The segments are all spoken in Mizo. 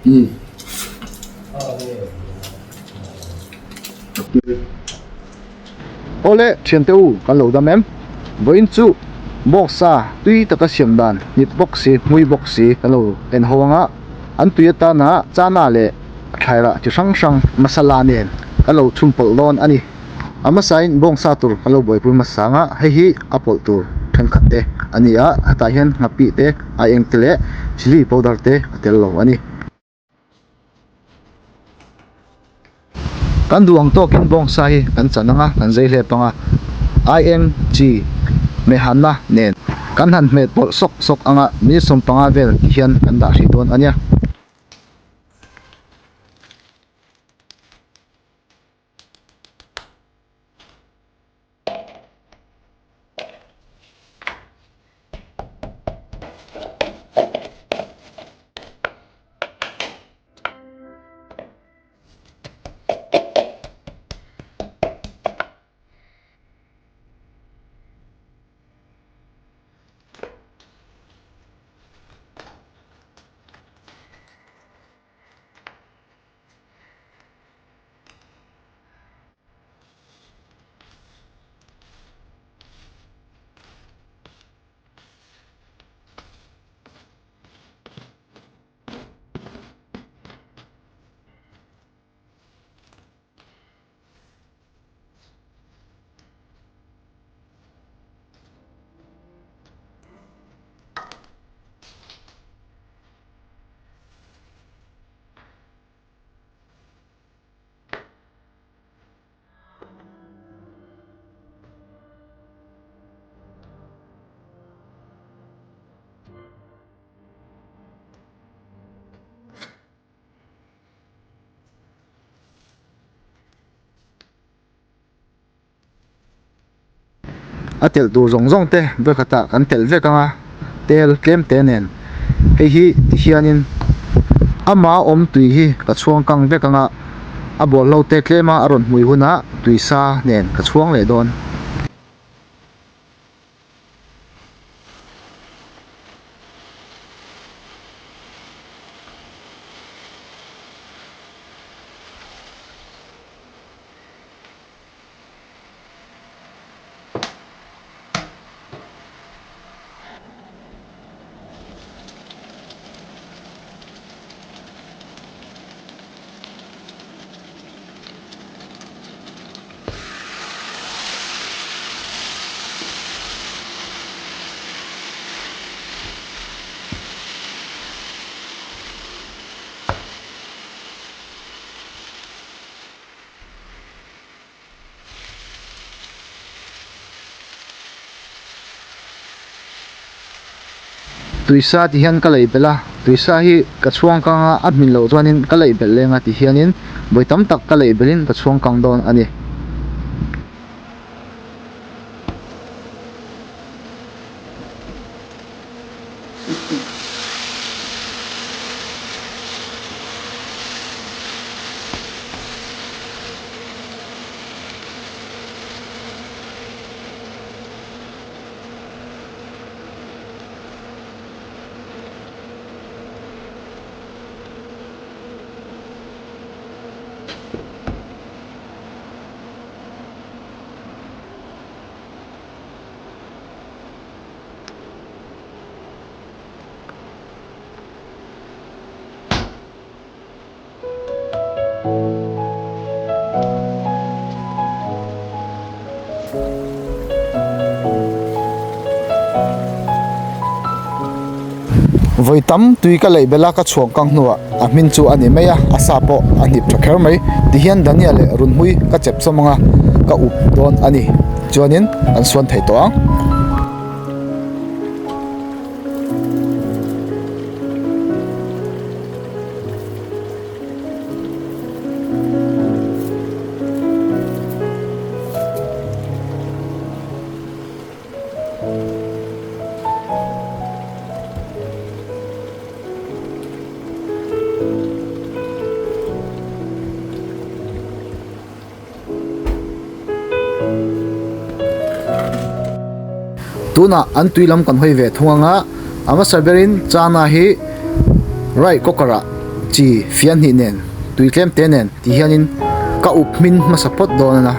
Umm. Awle thiante u kan lo dam em? Vawiin chu bawksa tui taka siam dan hnip bawk si hmui bawk si kan lo en ho anga an tui atana chana leh thlairah chi hrang hrang masala nen kan lo chhun pawlh dawn a ni. A hmasain bawngsa tur kan lo buaipui hmasa ang a, hei hi a pawlh tur thenkhat te a ni a, hetah hian nghapih te, aieng te leh chilli powder te a tel lo a ni. Kan duh ang tawkin bawngsa hi kan chan ang a, kan zei hlep ang a, aieng chi mehhanna nen kan han hmet pawlh sawk sawk ang a, minute 15 vel ti hian kan dah hrih dawn a nia. A telh tur zawng zawng te vekhatah kan telh vek ang a tel tlem te nen hei hi ti hianin ama awm tui hi ka chhuang kang vek ang a a bawlhlo te tlema a rawn hmui hunah tui sa nen ka chhuang leh dawn. Tuisa ti hian ka leih belh a, tuisa hi ka chhuang kang a, a hmin loh chuanin ka leih belh leng a ti hianin vawi tam tak ka leih belhin ka chhuang kang dawn a ni. Vawi tam tui ka leih belh a ka chhuang kang hnuah a hmin chu a ni mai a, a sa pawh a hnip tha kher mai. Tihian Dania leh Runhmui ka chep sawm ang a, ka up dawn a ni. Chuanin an suan thei tawh ang. Tunah an tui lam kan hawi ve thung ang a, a hmasa berin chana hi rice cooker ah. Chi fian hnih nen tui tlem te nen ti hianin ka up hmin hmasa phawt dawn a na.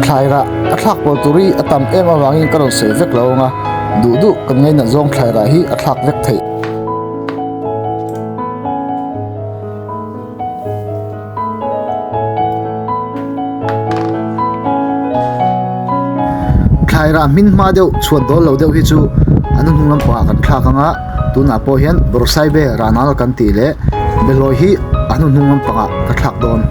Thlai rah a thlak pawl tur hi a tam em avangin ka rawn sawi vek lo ang a, duh duh kan ngainat zawng thlai rah hi a thlak vek theih. Thlai rah hmin hma deuh chhuat dawl lo deuh hi chu an hnung lampangah kan thlak ang a, tunah pawh hian bawrhsaibe rahnal kan tih leh behlawi hi a hnuhnung lampangah ka thlak dawn.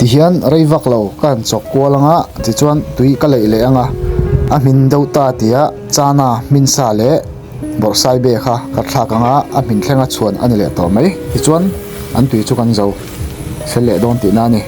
Tihian rei vak lo ka han chawk kual anga tichuan tui ka leih leh anga a hmin deuh ta tia chana hmin sa leh bawrhsai be kha ka thlak anga a hmin thlenga chhuan a ni leh tawh mai tichuan an tui chu kan zo fel leh dawn tihna a ni.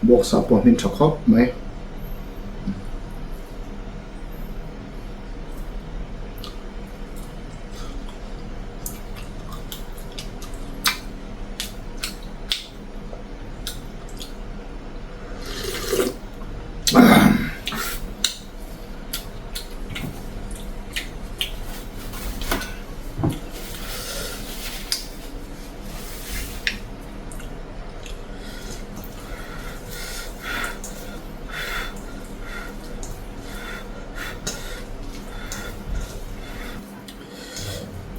Bawksa pawh a hmin tha khawp mai.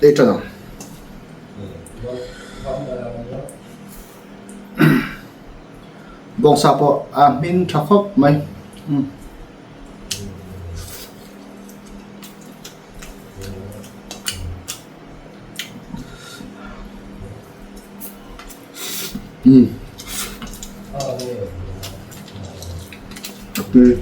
Ei tan ang. Bawngsa pawh a hmin tha khawp mai. A tui.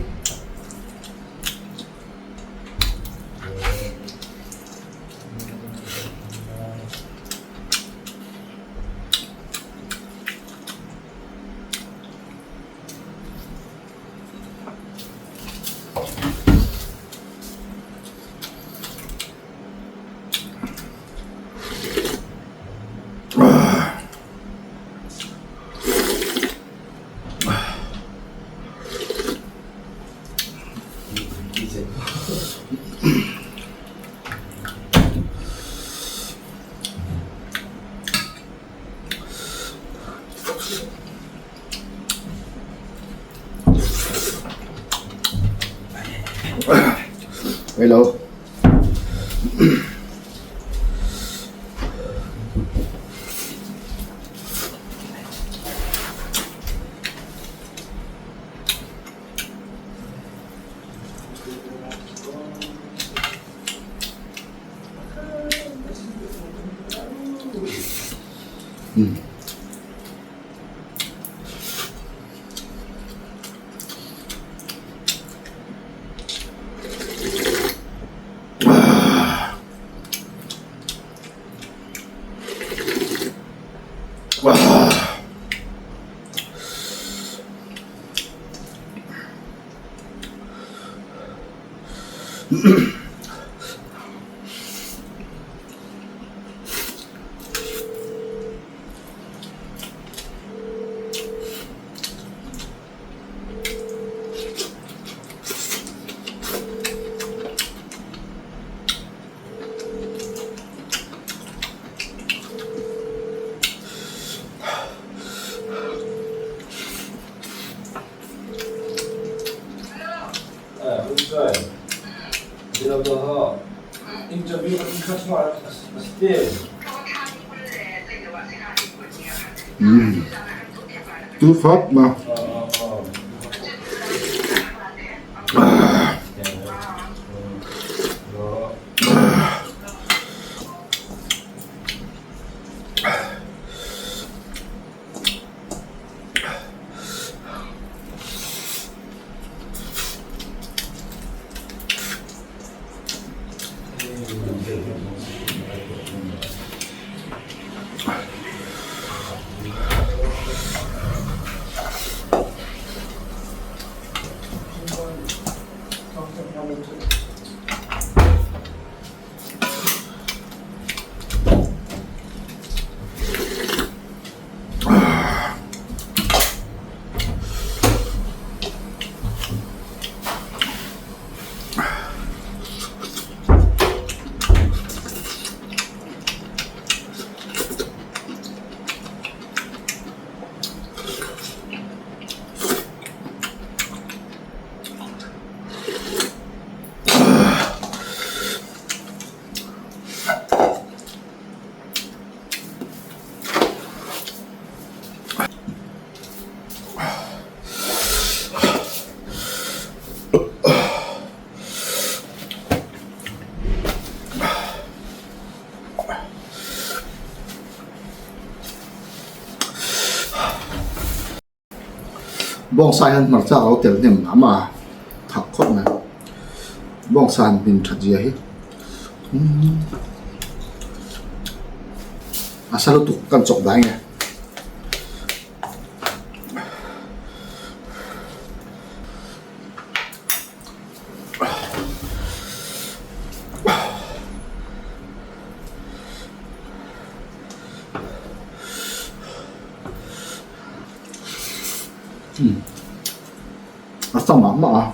Hello. Tui khawp mai. Bawngsa hian hmarcha a lo tel hnem mah mah a thak khawp mai bawngsa han hmin that zia hi a sa lutuk kan chawp dai nge. A sa mah mah a.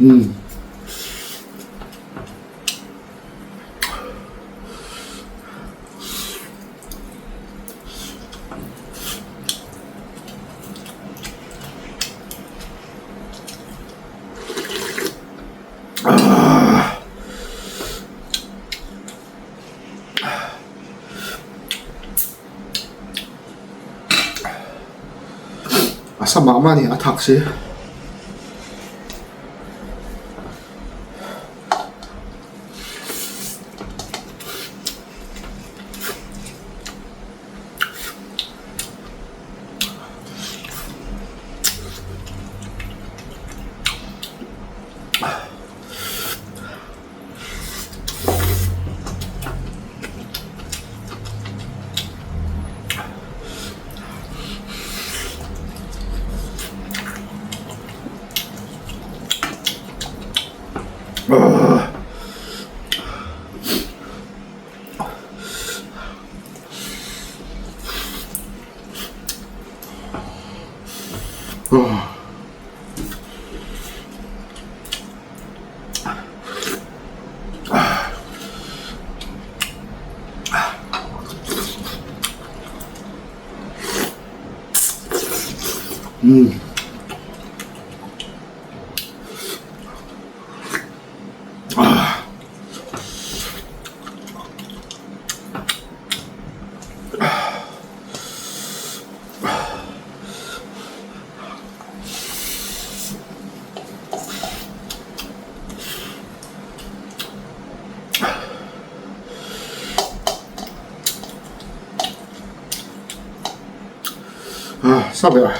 Umm. A samah mah nih a thak si. Sa ber a.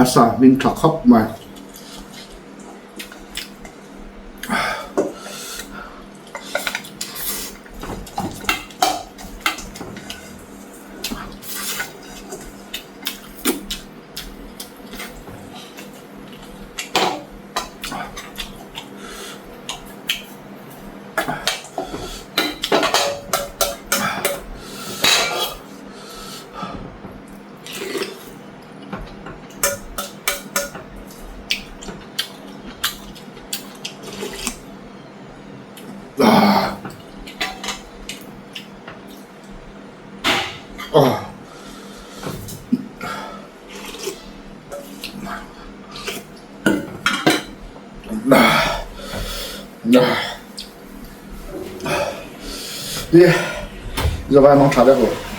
A sa hming tha khawp mai. Zavai mang tha vek lo.